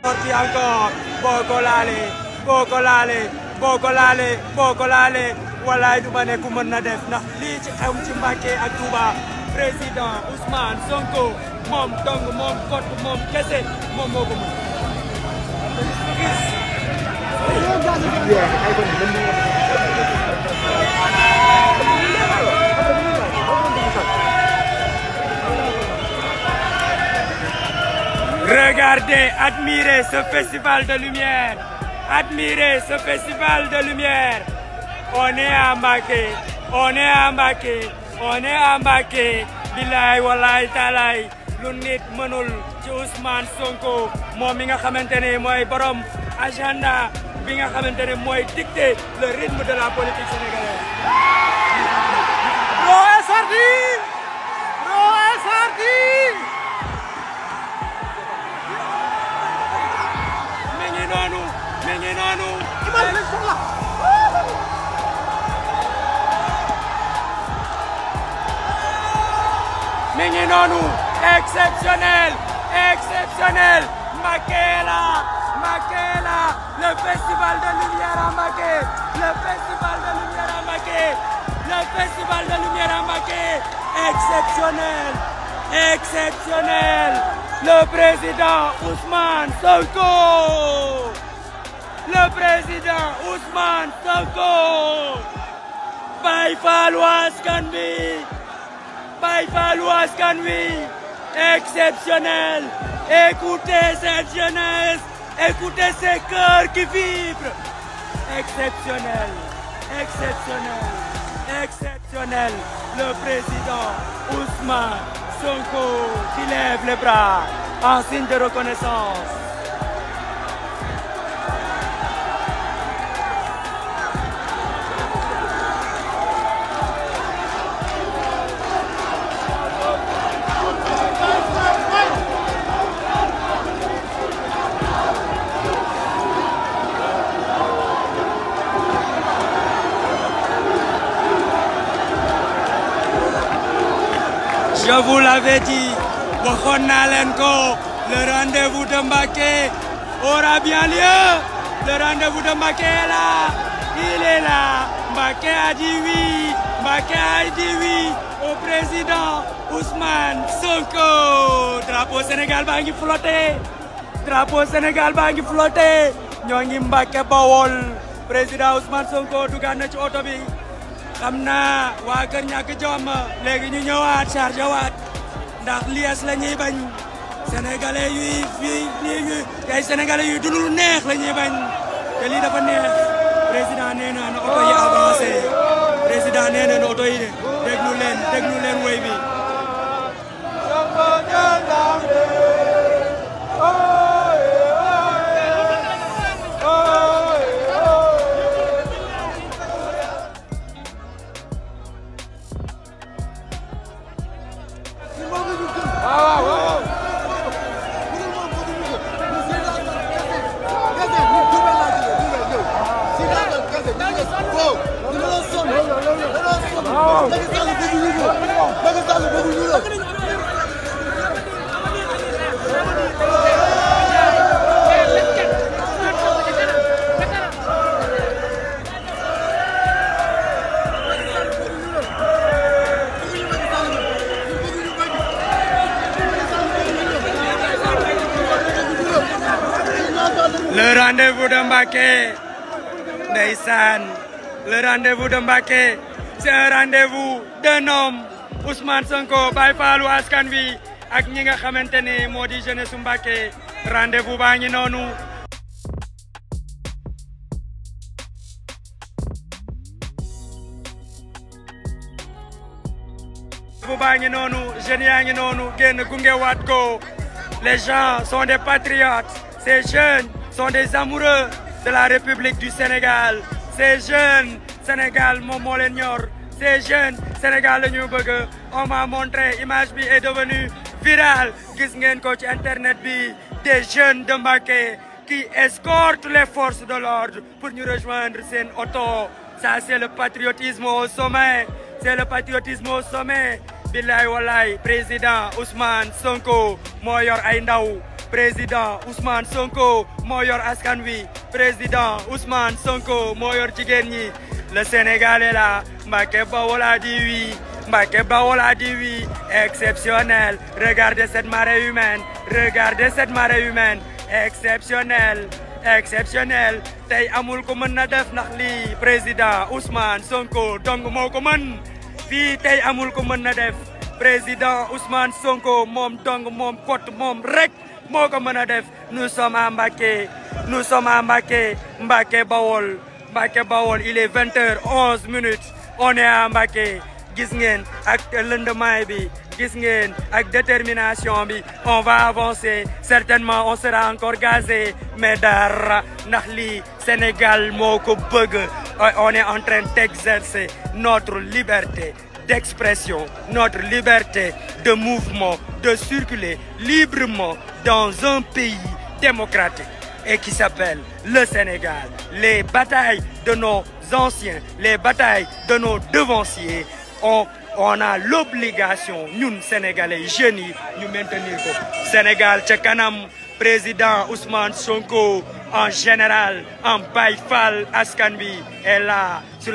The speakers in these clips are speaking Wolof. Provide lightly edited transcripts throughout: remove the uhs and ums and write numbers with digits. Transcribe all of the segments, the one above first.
Sorti encore boo ko laalee walaay du ma ne ku mën na def ndax lii ci xew ci Mbacké ak Touba président Ousmane Sonko moom dong moom kot moom kese moom moo ko mën. Regardez, admirez ce festival de lumière. Admirez ce festival de lumière. On est à Mbacké, on est à Mbacké, on est à Mbacké. Billaay wallaay taalaay lu nit mënul ci Ousmane Sonko moom mi nga xamante ne mooy borom agenda bi nga xamante ne mooy dicter le rythme de la politique sénégalaise. Bro est sorti, bro est sorti. Mi ngi noonu. Mi ngi noonu exceptionnel Mbacké là le festival de lumière à Mbacké le festival de lumière à Mbacké exceptionnel le président Ousmane Sonko Baye Fallu askan wi exceptionnel. Écoutez cette jeunesse, écoutez ces cœurs qui vibrent. Exceptionnel. Le président Ousmane Sonko qui lève les bras en signe de reconnaissance. Je vous l'avais dit, waxoon naa leen ko, le rendez-vous de Mbacké aura bien lieu. Le rendez-vous de Mbacké est là, il est là. Mbacké a dit oui au président Ousmane Sonko. Drapeau Sénégal baa ngi flotté. Ñoo ngi Mbacké Bawol. Président Ousmane Sonko dugaan na ci oto bi. xam naa waa kër ñàkk jom léegi ñu ñëwaat chargé waat ndax lies la ñuy bañ sénégalais ay sénégalais yuy dund lu neex la ñuy bañ te lii dafa neex président nee na oto yi avancé président nee na oto yi déglu leen woy bi Le rendez-vous de Mbacké, ndeysaan, le rendez-vous de Mbacké, c'est un rendez-vous d'un homme, Ousmane Sonko, Baye Fallu askan wi ak ñi nga xamante ne moo di jeunesse Mbacké. Rendez-vous baa ngi noonu. Jeunes yaa ngi noonu génn gunge waat ko. Les gens sont des patriotes, ces jeunes sont des amoureux de la République du Sénégal. Ces jeunes, Sénégal moom moo leen ñor. Ces jeunes, Sénégal la ñu bëgg. On m'a montré, image bi est devenue virale. Gis ngeen ko ci internet bi, des jeunes de Mbacké qui escortent les forces de l'ordre pour ñu rejoindre seen auto. Ça c'est le patriotisme au sommet. C'est le patriotisme au sommet. Billaay wallaay président Ousmane Sonko moo yor ay ndaw président Ousmane Sonko moo yor askan wi président Ousmane Sonko moo yor jigéen ñi le Sénégal est là Mbacké Bawol a dit oui Mbacké Bawol a dit oui exceptionnel regardez cette marée humaine exceptionnel exceptionnel tey amul ko mën na def ndax lii président Ousmane Sonko dong moo ko mën fii tey amul ko mën na def président Ousmane Sonko moom dong moom kott moom rek moo ko mën a def nous sommes à Mbacké Mbacké Bawol il est 20h11 on est à Mbacké gis ngeen ak lëndamaay bi gis ngeen ak détermination bi on va avancer certainement on sera encore gazé mais dara ndax lii Sénégal moo ko bëgg on est en train d'exercer notre liberté d'expression, notre liberté de mouvement, de circuler librement dans un pays démocratique et qui s'appelle le Sénégal. Les batailles de nos anciens, les batailles de nos devanciers, on a l'obligation, ñun Sénégalais jeunes yi ñu maintenir ko. Sénégal ca kanam, président Ousmane Sonko en général, en Baye Fall askan bi est là sur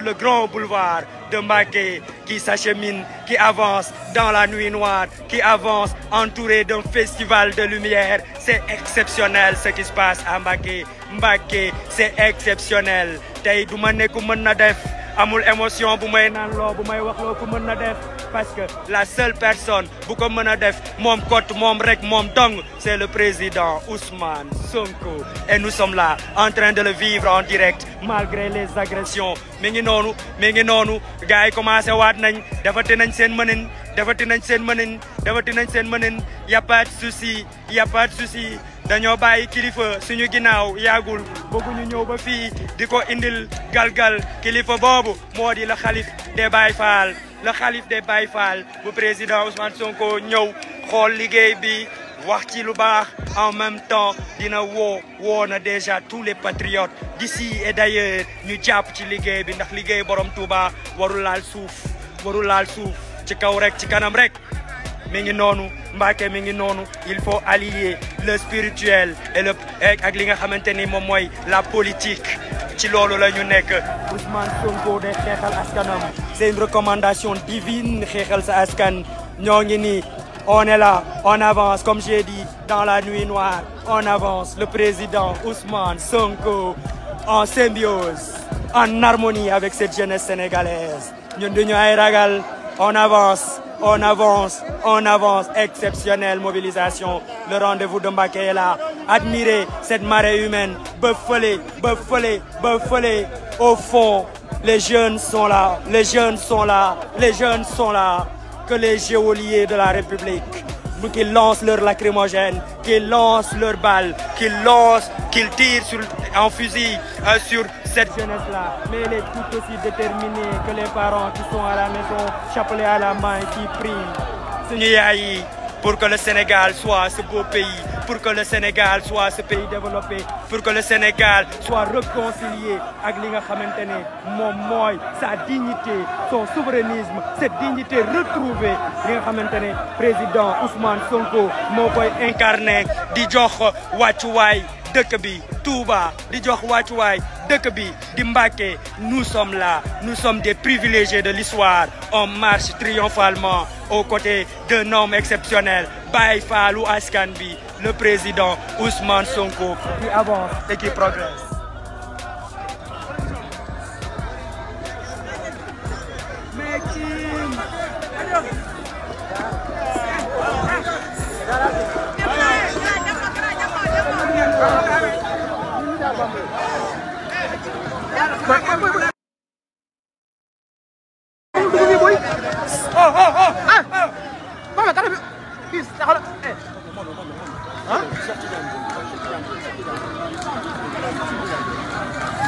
le grand boulevard de Mbacké qui s'achemine, qui avance dans la nuit noire, qui avance entouré d'un festival de lumière. C'est exceptionnel ce qui se passe à Mbacké. Mbacké, c'est exceptionnel. Tey du ma ne ku mën na def amul émotion bu may naan loo bu may wax loo ku mën na def parce que la seule personne bu ko mën a def moom kott moom rek moom dong c'est le président Ousmane Sonko et nous sommes là en train de le vivre en direct malgré les agressions mi ngi noonu gars yi commencé waat nañ defati nañ seen mënin y a pas de souci dañoo bàyyi kilifa suñu ginnaaw yàggul bëgguñu ñëw ba fii di ko indil galgal kilifa boobu moo di le xalif des Baye Fall bu président Ousmane Sonko ñëw xool liggéey bi wax ci lu baax en même temps dina woo na déjà tous les patriotes d'ici et d'ailleurs ñu jàpp ci liggéey bi ndax liggéey borom Touba warul laal suuf ci kaw rek ci kanam rek mi ngi noonu Mbacké mi ngi noonu il faut allier le spirituel et ak li nga xamante ni moom mooy la politique ci loolu la ñu nekk Ousmane Sonko de xeexal askanam c'est une recommandation divine xeexal sa askan ñoo ngi nii on est là on avance comme j'ai dit dans la nuit noire on avance le président Ousmane Sonko en symbiose en harmonie avec cette jeunesse sénégalaise ñun duñu ay ragal on avance, exceptionnelle mobilisation. Le rendez-vous de Mbacké est là. Admirez cette marée humaine, baffolée. Au fond, les jeunes sont là. Que les geôliers de la République, qui lancent leurs lacrymogènes, qui lancent leurs balles, qu'ils tirent en fusil sur cette jeunesse-là. Mais elle est tout aussi déterminée que les parents qui sont à la maison, chapelet à la main, qui prient. Suñu yaay yi pour que le Sénégal soit ce beau pays, pour que le Sénégal soit ce pays développé, pour que le Sénégal soit réconcilié avec li nga xamante ne moom mooy sa dignité, son souverainisme, cette dignité retrouvée li nga xamante ne président Ousmane Sonko moo koy incarné di jox wàccuwaay dëkk bi Touba di jox wàccuwaay dëkk bi di Mbacké. Nous sommes là, nous sommes des privilégiés de l'histoire. On marche triomphalement aux côtés d'un homme exceptionnel, Baye Fallu askan bi, le président Ousmane Sonko qui avance et qui progresse.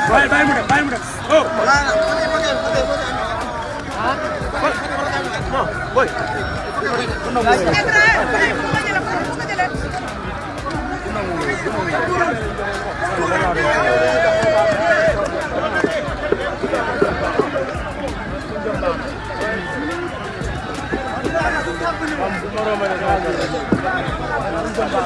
Bàyyi mu def Mi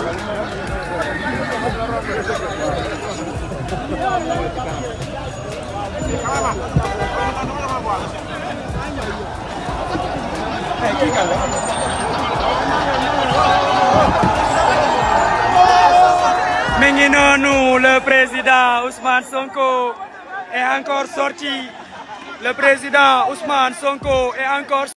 ngi noonu, le président Ousmane Sonko est encore sorti. Le président Ousmane Sonko est encore